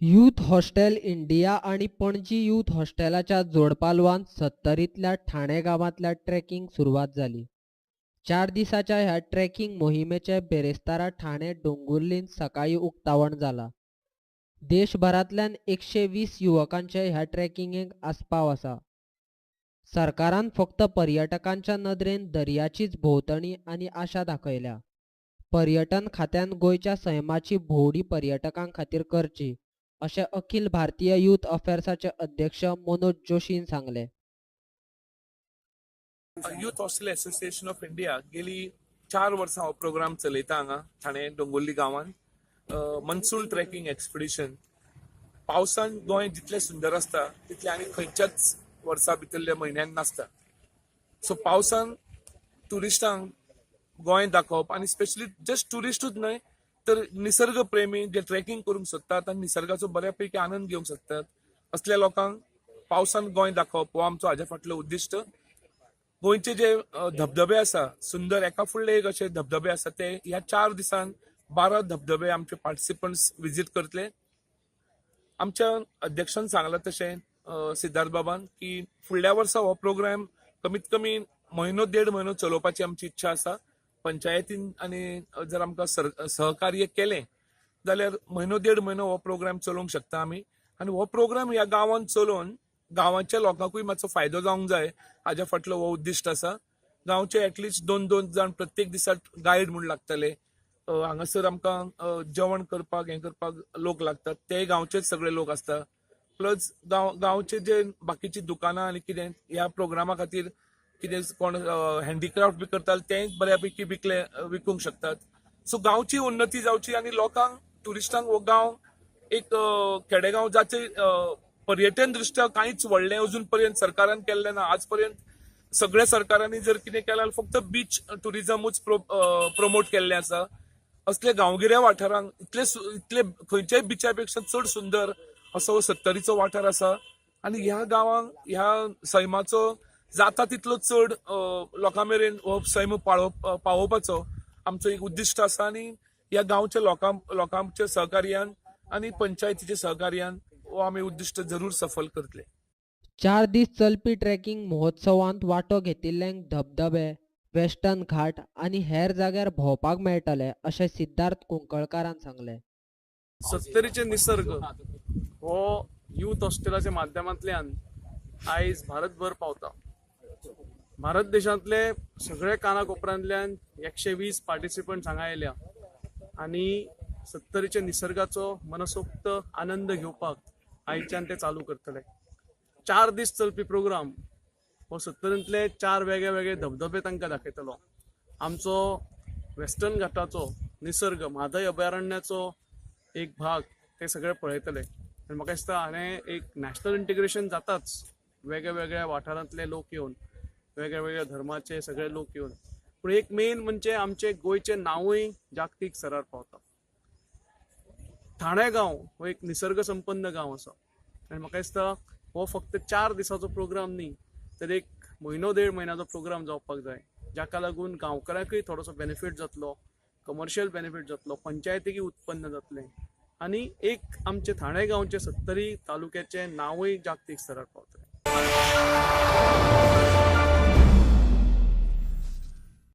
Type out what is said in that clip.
Youth hostel India आनी Panaji youth हॉस्टेलाच्या जोडपालवान सत्तरींतल्या Thane गांवांतल्या trekking सुरवात जाली. 4 दिसांच्या ह्या ट्रेकिंग मोहिमेचें बेरेस्तारा ठाणे दोंगुर्लीन सकाळीं उक्तावण जालां. देशभरांतल्यान 120 युवकांचे ह्या ट्रेकिंगेक आस्पाव आसा. सरकारान फक्त पर्यटकांच्या नदरेन दर्याचीच भोंवतणी आनी आशा दाखयल्या. पर्यटन खात्यान गोंयच्या सैमाची भोंवडी पर्यटकां खातीर करची अशें अखिल भारतीय यूथ अफेर्साचे अध्यक्ष मनोज जोशीन सांगलें. Youth hostel association of India गेली 4 वर्सां हो प्रोग्राम चलयता हांगा ठाणे दोंगुल्ली गांवांत. Monsoon trekking expedition. पावसान गोंय जितलें सुंदर आसता तितलें आनी खंयच्याच वर्सा भितरल्या म्हयन्यान नासता. सो पावसान ट्युरिस्टांक गोंय दाखोवप आनी स्पेशली जस्ट ट्युरिस्टूच न्हय तर निसर्ग प्रेमी जे ट्रेकिंग करूंक सोदतात आनी निसर्गाचो बऱ्या पैकी आनंद घेवंक सोदतात असल्या लोकांक पावसान गोंय दाखोवप हो आमचो हाज्या फाटलो उद्दिश्ट. गोंयचे जे धबधबे आसा, सुंदर एका फुडले एक अशे धबधबे आसा, ते ह्या 4 दिसान 12 धबधबे आमचे पार्टिसिपंट्स विजीट करतले. आमच्या अध्यक्षान सांगलां तशें, सिद्धार्थ बाबान, की फुडल्या वर्सा हो प्रोग्राम कमीत कमी म्हयनो देड म्हयनो चलोवपाची आमची इच्छा आसा. पंचायतीन आनी जर आमकां सहकार्य केलें जाल्यार म्हयनो देड म्हयनो हो प्रोग्राम चलोवंक शकता आमी. आनी हो प्रोग्राम ह्या गांवांत चलोवन गांवांच्या लोकांकूय मातसो फायदो जावंक जाय हाज्या फाटलो हो उद्दिश्ट आसा. गांवचे एटलिस्ट 2-2 जाण प्रत्येक दिसा गायड म्हूण लागतले. हांगासर आमकां जेवण करपाक हें करपाक लोक लागतात, ते गांवचेच सगळे लोक आसता. प्लस गांवचे जे बाकीची दुकानां आनी कितें ह्या प्रोग्रामा खातीर कितें कोण हँडीक्राफ्ट बी करतात तेंय बऱ्यापैकी विकूंक शकतात. सो गांवची उन्नती जावची आनी लोकांक, ट्युरिस्टांक हो गांव एक खेडेगांव जाचे पर्यटन दृश्ट्या कांयच व्हडलें अजून पर्यंत सरकारान केल्लें ना. आज पर्यंत सगळ्या सरकारांनी जर कितें केलां जाल्यार फक्त बीच ट्युरिजमूच प्रमोट केल्लें आसा. असले गांवगिऱ्या वाठारांक इतले इतले खंयच्याय बिचा पेक्षा चड सुंदर असो हो सत्तरीचो वाठार आसा आनी ह्या गांवांक ह्या सैमाचो जाता तितलो चड लोकां मेरेन हो सैम पावोवपाचो आमचो एक उद्दिश्ट आसा. आनी ह्या गांवच्या लोकांच्या सहकार्यान आनी पंचायतीच्या सहकार्यान हो आमी उद्दिश्ट जरूर सफल करतले. 4 दीस चलपी ट्रेकिंग महोत्सवांत वांटो घेतिल्ल्यांक धबधबे, वेस्टर्न घाट आनी हेर जाग्यार भोंवपाक मेळटलें अशें सिद्धार्थ कुंकळकारान सांगलें. सत्तरीचे निसर्ग हो यूथ हॉस्टेलाच्या माध्यमांतल्यान आयज भारतभर पावता. भारत देशांतले सगळे काना कोपऱ्यांतल्यान 120 पार्टिसिपंट्स हांगा आयल्या आनी सत्तरीच्या निसर्गाचो मनसोक्त आनंद घेवपाक आयच्यान ते चालू करतले. 4 दीस चलपी प्रोग्राम हो सत्तरींतले 4 वेगळे वेगळे धबधबे तांकां दाखयतलो. आमचो वेस्टर्न घाटाचो निसर्ग, म्हादय अभयारण्याचो एक भाग ते सगळे पळयतले. आनी म्हाका दिसता हाणें एक नॅशनल इंटिग्रेशन जाताच, वेगळ्या वेगळ्या वाठारांतले लोक येवन, वेगळ्या वेगळ्या धर्माचे सगळे लोक येवन, पूण एक मेन म्हणजे आमचे गोंयचें नांवूय जागतीक स्तरार पावता. ठाणे गांव हो एक निसर्ग संपन्न गांव आसा आनी म्हाका दिसता हो फक्त 4 दिसाचो प्रोग्राम न्ही तर एक म्हयनो देड म्हयन्याचो प्रोग्राम जावपाक जाय, जाका लागून गांवकारांकूय थोडोसो बेनिफीट जातलो, कमर्शियल बेनिफीट जातलो, पंचायतीकूय उत्पन्न जातलें आनी एक आमचे ठाणे गांवचे सत्तरी तालुक्याचें नांवूय जागतीक स्तरार पावतलें.